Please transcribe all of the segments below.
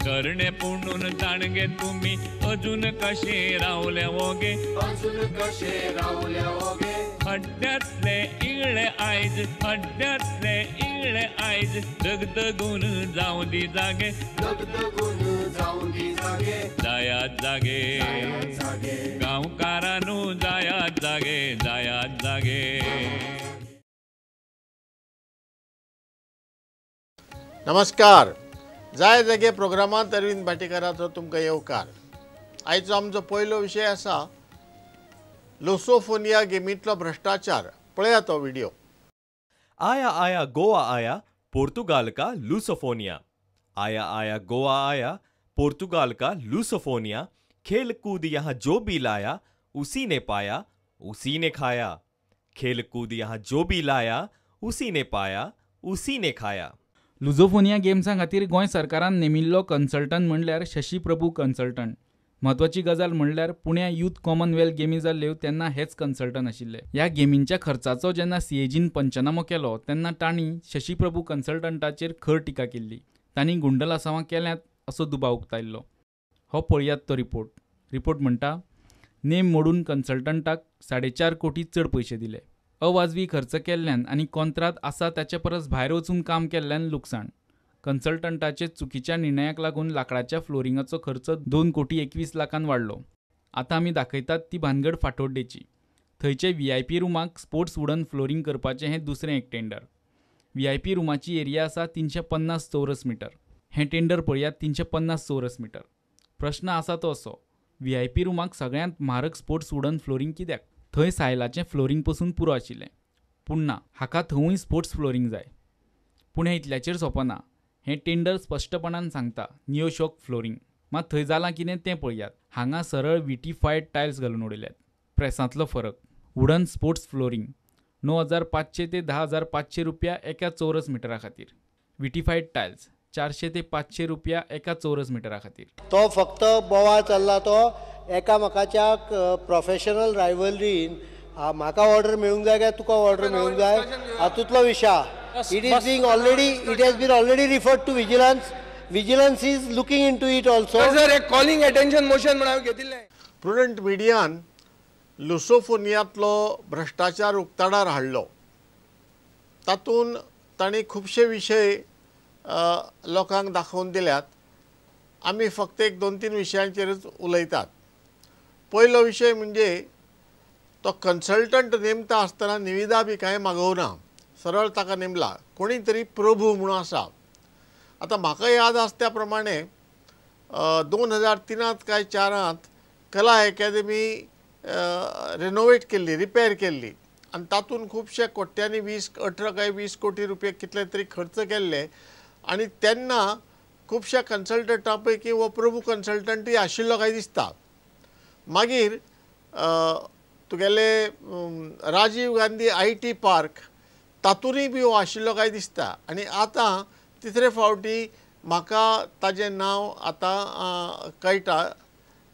तरणे पुणून जाणगे तुमी अजून कशे रावले वोगे, अजून कशे रावले वोगे। हड्ड्यांतले इगळे आयज, हड्ड्यांतले इगळे आयज, दगदगून जावं दी जागे, दगदगून जावं दी जागे। जायात जागे गांवकारानू, जायात जागे, जायात जागे। नमस्कार, जाय जागे प्रोग्रामांत अरविंद भाटीकाराचो तुमकां येवकार। आयचो आमचो पयलो विशय आसा लुसोफोनिया गेमींतलो भ्रष्टाचार। पळया तो व्हिडिओ। आया आया गोवा आया पोर्तुगाल का लुसोफोनिया, आया आया गोवा आया पोर्तुगाल का लुसोफोनिया, खेल कूद यहाँ जो भी लाया उसी ने पाया उसी ने खाया, खेल कूद यहाँ जो भी लाया उसी ने पाया उसी ने खाया। लुझोफोनिया गेम्सां खातीर गोंय सरकारान नेमिल्लो कन्सल्टंट म्हणल्यार शशी प्रभू कन्सल्टंट। म्हत्वाची गजाल म्हणल्यार पुण्या यूथ कॉमनवेल्थ गेमी जाल्ल्यो तेन्ना हेच कन्सल्टंट आशिल्ले। ह्या गेमींच्या खर्चाचो जेन्ना सीएजीन पंचनामो केलो तेन्ना तांणी शशी प्रभू कन्सल्टंटाचेर खर टिका केल्ली। तांणी गुंडलासांवां केल्यांत असो दुबाव उक्तायल्लो। हो पळयात तो रिपोर्ट। रिपोर्ट म्हणटा, नेम मोडून कन्सल्टंटाक 4.5 कोटी चड पयशे दिले। अवाजवी खर्च केल्ल्यान आनी कोंत्रात आसा ताचे परस भायर वचून काम केल्ल्यान लुकसाण। कन्सल्टंटाचे चुकीच्या निर्णयाक लागून लाकडाच्या फ्लोरिंगाचो खर्च 2,21,00,000 वाडलो। आतां आमी दाखयतात ती भानगड फाटोड्डेची। थंयचे व्हीआयपी रुमाक स्पोर्ट्स वुडन फ्लोरिंग करपाचें हें दुसरें एक टेंडर। व्हीआयपी रुमाची एरिया आसा 350 चौरस मिटर। हें टेंडर पळयात, 350 चौरस मिटर। प्रश्न आसा तो असो, व्हीआयपी रुमाक सगळ्यांत म्हारग स्पोर्ट्स वुडन फ्लोरिंग कित्याक? थंय सायलाचें फ्लोरिंग पसून पुरो आशिल्लें, पूण ना, हाका थंयूय स्पोर्ट्स फ्लोरिंग जाय। पूण हें इतल्याचेर सोंपना। हें टेंडर स्पश्टपणान सांगता नियोशॉक फ्लोरिंग। मात थंय जालां कितें तें पळयात। हांगा सरळ विटीफायड टायल्स घालून उडयल्यात। प्रेसांतलो फरक। वुडन स्पोर्ट्स फ्लोरिंग 9,500 ते 10,500 रुपया एका चौरस मिटरा खातीर। विटीफायड टायल्स 400 ते 500 रुपया एका चौरस मिटरा खातीर। तो फक्त बोवाळ चल्ला तो एकामेकाच्या प्रोफेशनल रायवलरीन, म्हाका ऑर्डर मेळूंक जाय काय तुका ऑर्डर मेळूंक जाय हातूंतलो विशय। It is being already, it has been already referred to vigilance. Vigilance is looking into it also. Sir, एक कॉलिंग अटेन्शन मोशन म्हणून हांवें घेतिल्लें। प्रुडंट मिडियान लुसोफोनियांतलो भ्रष्टाचार उक्ताडार हाडलो। तातूंत तांणी खुबशे विशय लोकांक दाखोवन दिल्यात। आमी फक्त एक 2-3 विशयांचेरच उलयतात। पयलो विशय म्हणजे तो कन्सल्टंट नेमता आसतना निविदा बी कांय मागोवना, सरळ ताका नेमला कोणी तरी प्रभू म्हणून आसा। आतां म्हाका याद आसा त्या प्रमाणे 2003 काय 4 कला अकादमी रेनोवेट केल्ली, रिपेर केल्ली आनी तातूंत खुबशे कोट्यांनी 18 काय 20 कोटी रुपये कितले तरी खर्च केल्ले आनी तेन्ना खुबश्या कन्सल्टंटां पैकी हो प्रभू कन्सल्टंटूय आशिल्लो काय दिसता। मागीर तुगेले राजीव गांधी IT park तातूंय बी हो आशिल्लो काय दिसता। आनी आतां तिसरे फावटी म्हाका ताजें नांव आतां कळटा,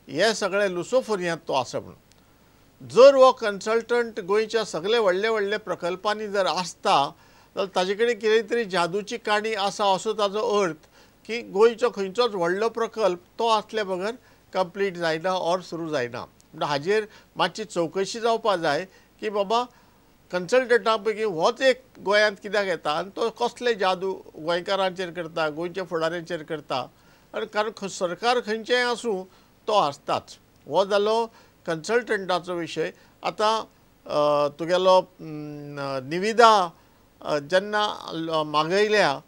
हे सगळे लुसोफोनियांत तो आसा म्हणून। जर हो कन्सल्टंट गोंयच्या सगळे व्हडले व्हडले प्रकल्पांनी जर आसता जाल्यार ताजे कडेन कितें तरी जादूची काणी आसा असो ताजो अर्थ की गोंयचो खंयचोच व्हडलो प्रकल्प तो आसले बगर कंप्लीट जायना ऑर सुरू जायना। म्हणटा हाजेर मातशी चवकशी जावपा जाय की बाबा कन्सल्टंटां पैकी होच एक गोंयांत कित्याक येता आनी तो कसले जादू गोंयकारांचेर करता, गोंयच्या फुडाऱ्यांचेर करता। आनी कारण सरकार खंयचेंय आसूं तो आसताच। हो जालो कन्सल्टंटाचो विशय। आतां तुगेलो निविदा जेन्ना मागयल्या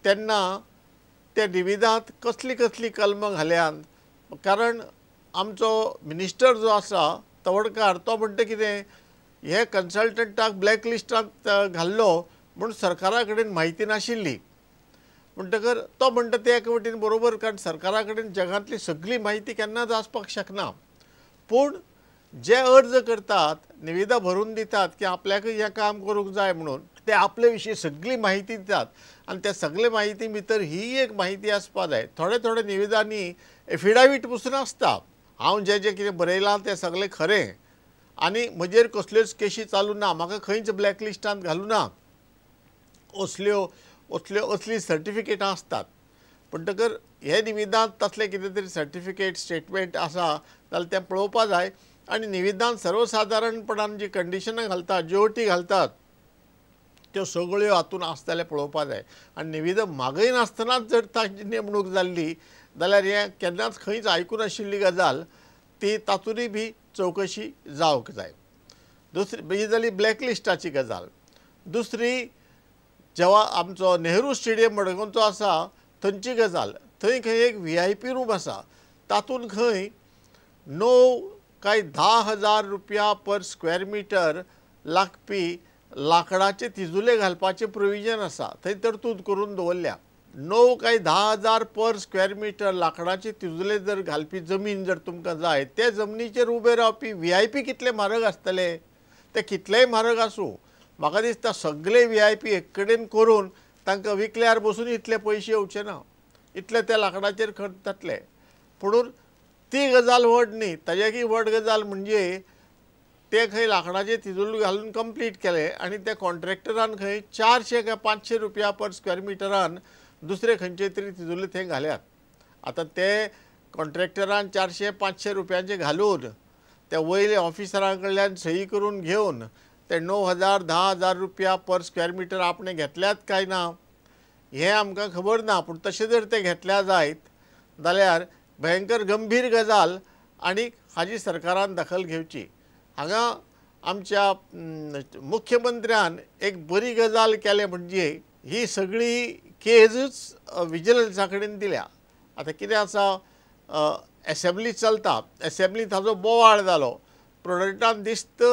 तेन्ना त्या निविदांत कसली कसली कलमां घाल्यात, कारण आमचो मिनिस्टर जो आसा तवडकार तो म्हणटा कितें, हे कन्सल्टंटाक ब्लॅक लिस्टांत घाल्लो म्हूण सरकारा कडेन म्हायती नाशिल्ली। म्हणटकर तो म्हणटा ते एका वटेन बरोबर, कारण सरकारा कडेन जगांतली सगळी म्हायती केन्नाच आसपाक शकना। पूण जे अर्ज करतात, निविदा भरून दितात की आपल्याकय हें काम करूंक जाय म्हणून, ते आपले विशीं सगळी म्हायती दितात आनी त्या सगळे म्हायती भितर ही एक म्हायती आसपा जाय। थोडे थोडे निविदांनी एफिडावीट पसून आसता, हांव जें जें कितें बरयलां तें सगळें खरें आनी म्हजेर कसल्योच केशी चालू ना, म्हाका खंयच ब्लॅक लिस्टांत घालूं ना, असल्यो असल्यो असलीं सर्टिफिकेटां आसतात। म्हणटकर हे निविदांत तसलें कितें तरी सर्टिफिकेट स्टेटमेंट आसा जाल्यार तें पळोवपा जाय. आनी निविदांत सर्वसादारणपणान जी कंडिशनां घालतात, ज्यो अटी घालतात त्यो सगळ्यो हातून आसता जाल्यार पळोवपा जाय. आनी निविदा मागयनासतनाच जर ताची नेमणूक जाल्ली जाल्यार हें केन्नाच खंयच आयकूनाशिल्ली गजाल, ती तातूंतय बी चवकशी जावंक जाय. दुसरी ही जाली ब्लॅकलिस्टाची गजाल. दुसरी जेवा आमचो नेहरू स्टेडियम मडगांवचो आसा थंयची गजाल. थंय खंय एक VIP room आसा, तातूंत खंय 9 काय 10 हजार रुपया पर स्क्वेअर मिटर लागपी लांकडाचे तिजुले घालपाचें प्रोविजन आसा, थंय तरतूद करून दवरल्या. 9 काय 10 हजार पर स्क्वेअर मिटर लांकडाचे तिजुले जर घालपी जमीन जर तुमकां जाय, ते जमनीचेर उबे रावपी VIP कितले म्हारग आसतले, ते कितलेय म्हारग आसूं, म्हाका दिसता सगळे VIP एक कडेन करून तांकां विकल्यार बसून इतले पयशे येवचे ना, इतले त्या लांकडाचेर खर्च जातले. पुणून ती गजाल व्हड न्ही, ताज्याकय व्हड गजाल म्हणजे ते खंय लांकडाचे तिजूल घालून कंप्लीट केले आनी त्या कॉन्ट्रॅक्टरान खंय 400 काय 500 रुपया पर स्क्वेअर मिटरान दुसरे खंयचे तरी तिजुले थंय घाल्यात. आतां ते कॉन्ट्रॅक्टरान 400-500 रुपयांचे घालून त्या वयले ऑफिसरां कडल्यान सही करून घेवन ते 9 हजार 10 हजार रुपया पर स्क्वेअर मिटर आपणें घेतल्यात काय ना हें आमकां खबर ना. पूण तशें जर ते घेतल्या जायत जाल्यार भयंकर गंभीर गजाल आनी हाजी सरकारान दखल घेवची. हांगा आमच्या मुख्यमंत्र्यान एक बरी गजाल केले म्हणजे ही सगळी केजच विजिलन्सा कडेन दिल्या. आतां कितें आसा, एसेंब्ली चलता, एसेंब्लीत ताजो बोवाळ जालो, प्रोडक्टान दिस्त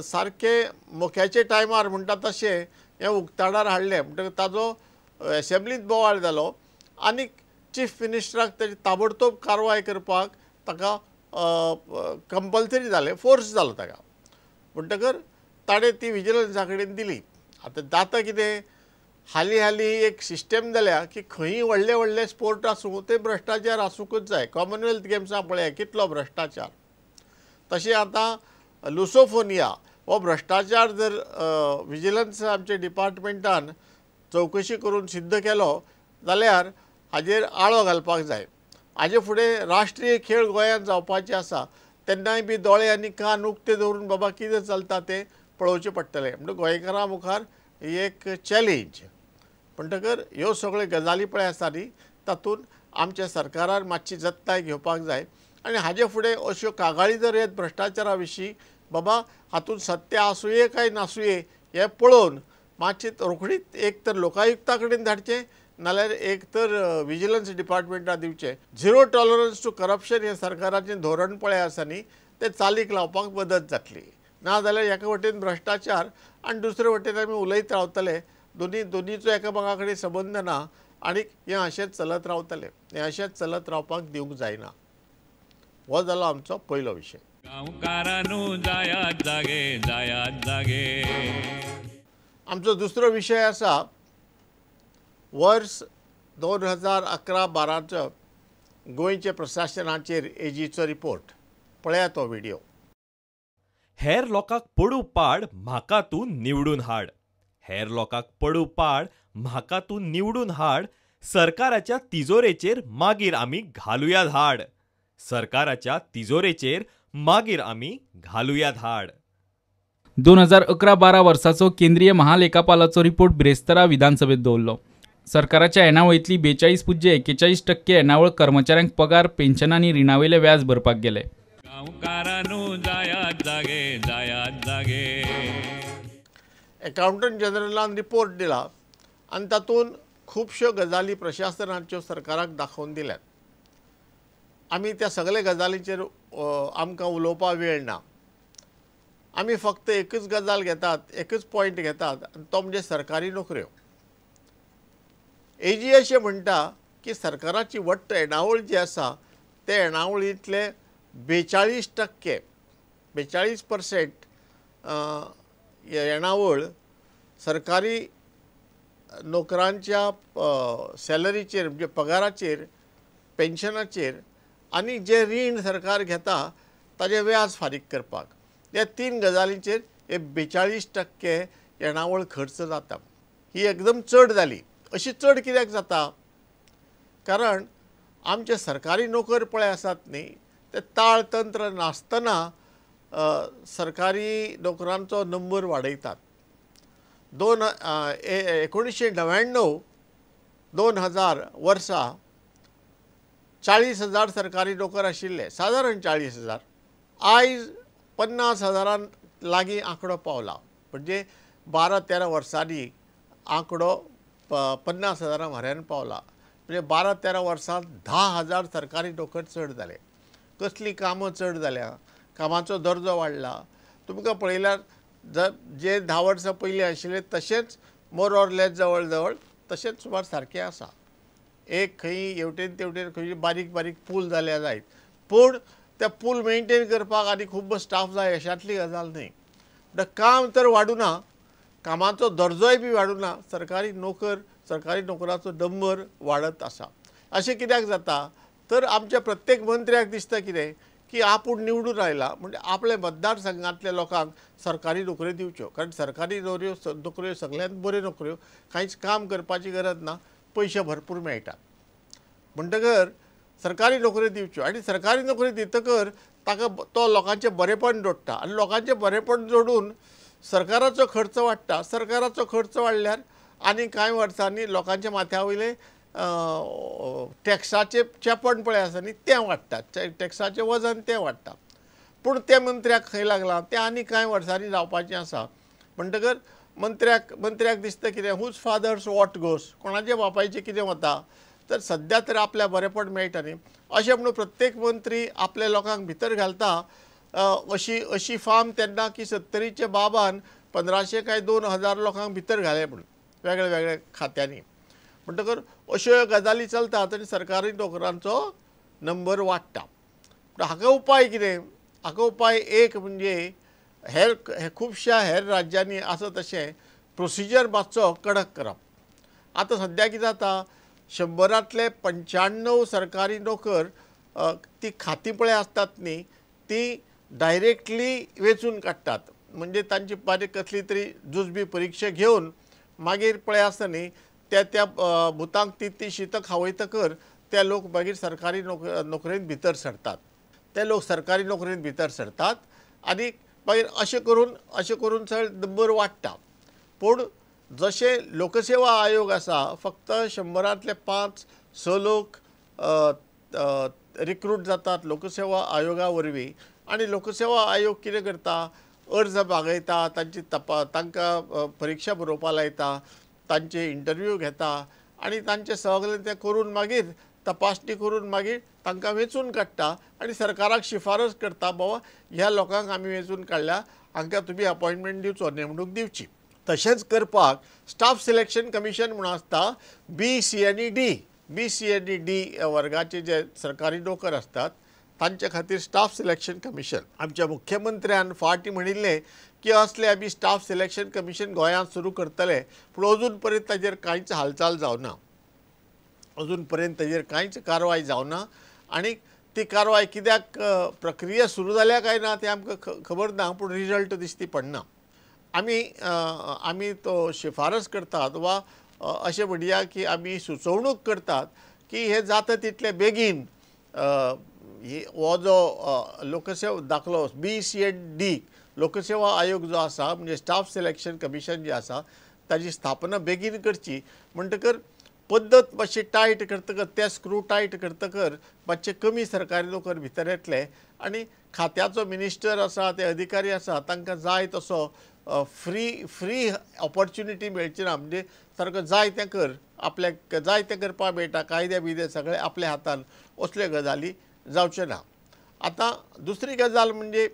सारकें मोक्याचे टायमार म्हणटा तशें हें उक्ताडार हाडलें म्हणटकच ताजो एसेंब्लीत बोवाळ जालो आनी चीफ मिनिस्टराक ताजी ताबडतोब कारवाय करपाक ताका कंपल्सरी जालें, फोर्स जालो ताका. म्हणटकर ताणें ती विजिलन्सा कडेन दिली. आतां जाता कितें, हालीं हालीं एक सिस्टम जाल्या की खंयी व्हडले व्हडले स्पोर्ट आसूं ते भ्रश्टाचार आसूंकच जाय. कॉमनवेल्थ गेम्सां पळया कितलो भ्रश्टाचार. तशें आतां लुसोफोनिया हो भ्रश्टाचार जर विजिलन्स आमच्या डिपार्टमेंटान चवकशी करून सिद्ध केलो जाल्यार हाजेर आळो घालपाक जाय. हाजे फुडें राष्ट्रीय खेळ गोंयांत जावपाचे आसा तेन्नाय बी दोळे आनी कान उक्ते दवरून बाबा कितें चलता तें पळोवचें पडटलें. म्हणटा गोंयकारां मुखार ही एक चॅलेंज. म्हणटकर ह्यो सगळ्यो गजाली पळय आसा न्ही तातूंत आमच्या सरकारान मातशी जतनाय घेवपाक जाय. आनी हाजे फुडें अश्यो कागाळी जर येत भ्रश्टाचारा विशीं बाबा हातूंत सत्य आसुये काय नासुये हें पळोवन मातशें रोखडीच एक तर लोकायुक्ता कडेन धाडचें नाल्यार एक तर विजिलन्स डिपार्टमेंटाक दिवचें. झिरो टॉलरन्स टू करप्शन हें सरकाराचें धोरण पळय आसा न्ही तें चालीक लावपाक मदत जातली. ना जाल्यार एका वटेन भ्रश्टाचार आनी दुसरे वटेन आमी उलयत रावतले, दोनीचो एकामेका कडेन संबंद ना आनी हें अशेंच चलत रावतलें. हें अशेंच चलत रावपाक दिवंक जायना. हो जालो आमचो पयलो विशय. गांवकारांनो जायात जागे, जायात जागे. आमचो दुसरो विशय आसा वर्स 2011-12 गोंयच्या प्रशासनाचेर एजीचो रिपोर्ट. पळया तो व्हिडिओ. हेर लोकांक पडू पाड म्हाका तूं निवडून हाड, हेर लोकांक पडू पाड म्हाका तूं निवडून हाड, सरकाराच्या तिजोरेचेर मागीर आमी घालुया धाड, सरकाराच्या तिजोरेचेर मागीर आमी घालुया धाड. 2011-12 वर्साचो केंद्रीय महालेखापालाचो रिपोर्ट ब्रेस्तारा विधानसभेत दवरलो. सरकाराच्या येणावळींतली 42.41% येणावळ कर्मचाऱ्यांक पगार, पेन्शन आनी रिणावयले व्याज भरपाक गेले. गांवकारांनो जायात जागे, जायात जागे. एकाउंटंट जनरलान रिपोर्ट दिला आनी तातूंत खुबश्यो गजाली प्रशासनाच्यो सरकाराक दाखोवन दिल्यात. आमी त्या सगळे गजालींचेर आमकां उलोवपाक वेळ ना. आमी फक्त एकच गजाल घेतात, एकच पॉयंट घेतात आनी तो म्हणजे सरकारी नोकऱ्यो. एजी अशें म्हणटा की सरकाराची वट्ट येणावळ जी आसा ते येणावळींतले 42%, 42% येणावळ सरकारी नोकरांच्या सॅलरीचेर म्हणजे पगाराचेर, पेन्शनाचेर आनी जें रीण सरकार घेता ताजें व्याज फारीक करपाक, ह्या तीन गजालींचेर हे 42% येणावळ खर्च जाता. ही एकदम चड जाली. अशी चड कित्याक जाता? कारण आमचे सरकारी नोकर पळय आसात न्ही ते ताळतंत्र नासतना सरकारी नोकरांचो नंबर वाडयतात. 1999 2000 वर्सा 40,000 सरकारी नोकर आशिल्ले, सादारण 40,000. आयज 50,000 लागीं आंकडो पावला, म्हणजे 12-13 वर्सांनी आंकडो 50,000 म्हऱ्यान पावला. म्हणजे 12-13 वर्सांत 10,000 सरकारी नोकर चड जाले. कसलीं कामां चड जाल्या, कामाचो दर्जो वाडला. तुमकां पळयल्यार जे 10 वर्सां पयलीं आशिल्ले तशेंच मोर ऑर लेस जवळ जवळ तशेंच सुमार सारकें आसा. एक खंय हेवटेन तेवटेन खंय बारीक बारीक पूल जाल्या जायत, पूण ते पूल मेनटेन करपाक आनी खूब स्टाफ जाय अशांतली गजाल न्हय. म्हणटा काम तर वाडुना, कामाचो दर्जोय बी वाडुना, सरकारी नोकर सरकारी नोकराचो नंबर वाडत आसा. अशें कित्याक जाता तर आमच्या प्रत्येक मंत्र्याक दिसता कितें की आपूण निवडून आयला म्हणजे आपल्या मतदारसंघांतल्या लोकांक सरकारी नोकऱ्यो दिवच्यो, कारण सरकारी नोकऱ्यो सगळ्यांत बऱ्यो नोकऱ्यो, कांयच काम करपाची गरज ना, पयशे भरपूर मेळटात. म्हणटकर सरकारी नोकऱ्यो दिवच्यो आनी सरकारी नोकरी दितकर ताका तो लोकांचें बरेपण जोडटा आनी लोकांचें बरेपण जोडून सरकाराचो खर्च वाडटा. सरकाराचो खर्च वाडल्यार आनी कांय वर्सांनी लोकांच्या माथ्या वयले टॅक्साचें चेपण पळय आसा न्ही तें वाडटा, टॅक्साचें वजन तें वाडटा. पूण तें मंत्र्याक खंय लागलां तें आनी कांय वर्सांनी जावपाचें आसा. म्हणटकर मंत्र्याक दिसता कितें, हुज फादर्स what goes, कोणाच्या बापायचें कितें वता, तर सद्या तर आपल्या बरेपण मेळटा न्ही. अशें म्हणून प्रत्येक मंत्री आपल्या लोकांक भितर घालता. अशी अशी फाम तेन्ना की सत्तरीच्या बाबान 1500 काय 2000 लोकांक भितर घाले म्हणून वेगळे वेगळे खात्यांनी. म्हणटकर अश्यो गजाली चलतात आनी सरकारी नोकरांचो नंबर वाडटा. पूण हाका उपाय कितें? हाका उपाय एक म्हणजे हेर खुबश्या हेर राज्यांनी आसा तशें प्रोसिजर मातसो कडक करप. आतां सद्या कितें जाता, 100रांतले 95 सरकारी नोकर ती खातीं पळय आसतात न्ही ती डायरेक्टली वेंचून काडटात, म्हणजे तांची बारीक कसली तरी जुजबी परिक्षा घेवन मागीर पळय आसता न्ही त्या त्या भुतांक ती ती शितां खावयतकर ते लोक मागीर सरकारी नोकरेंत भितर सरतात. ते लोक सरकारी नोकरेंत भितर सरतात आनी मागीर अशें करून चड नंबर वाडटा. पूण जशें लोकसेवा आयोग आसा, फक्त 100रांतले 5-6 लोक रिक्रूट जातात लोकसेवा आयोगा वरवीं. आनी लोकसेवा आयोग कितें करता, अर्ज मागयता, तांची तांकां परिक्षा बरोवपाक लायता, तांचे इंटरव्यू घेता आनी तांचे सगळें तें करून मागीर तपासणी करून मागीर तांकां वेंचून काडटा आनी सरकाराक शिफारस करता, बाबा ह्या लोकांक आमी वेंचून काडल्या, हांकां तुमी अपॉयंटमेंट दिवचो, नेमणूक दिवची. तशेंच करपाक स्टाफ सिलेक्शन कमिशन म्हणून आसता, बी सी आनी डी, बी सी आनी डी वर्गाचे जे सरकारी नोकर आसतात तांचे खातीर स्टाफ सिलेक्शन कमिशन. आमच्या मुख्यमंत्र्यान फाटीं म्हणिल्लें की असले आमी स्टाफ सिलेक्शन कमिशन गोंयांत सुरू करतले, पूण अजून पर्यंत ताजेर कांयच हालचाल जावना, अजून पर्यंत ताजेर कांयच कारवाय जावना. आनी ती कारवाय कित्याक प्रक्रिया सुरू जाल्या काय ना तें आमकां खबर ना, पूण रिजल्ट दिश्टी पडना. आमी तो शिफारस करतात वा अशें म्हणया की आमी सुचोवणूक करतात की हें जाता तितलें बेगीन हो जो लोकसेवा दाखलो बी सी एन डी लोकसेवा आयोग जो आसा, म्हणजे स्टाफ सिलेक्शन कमिशन जें आसा ताजी स्थापना बेगीन करची. म्हणटकर पद्दत मातशी टायट करतकर, ते स्क्रू टायट करतकर मातशे कमी सरकारी नोकर भितर येतले आनी खात्याचो मिनिस्टर आसा, ते अधिकारी आसा, तांकां जाय तसो फ्री फ्री ऑपॉर्च्युनिटी मेळची ना. म्हणजे सारको जाय तें कर, आपल्याक जाय तें करपाक मेळटा, कायदे बियदे सगळे आपल्या हातान, असल्यो गजाली जावच्यो ना. आतां दुसरी गजाल म्हणजे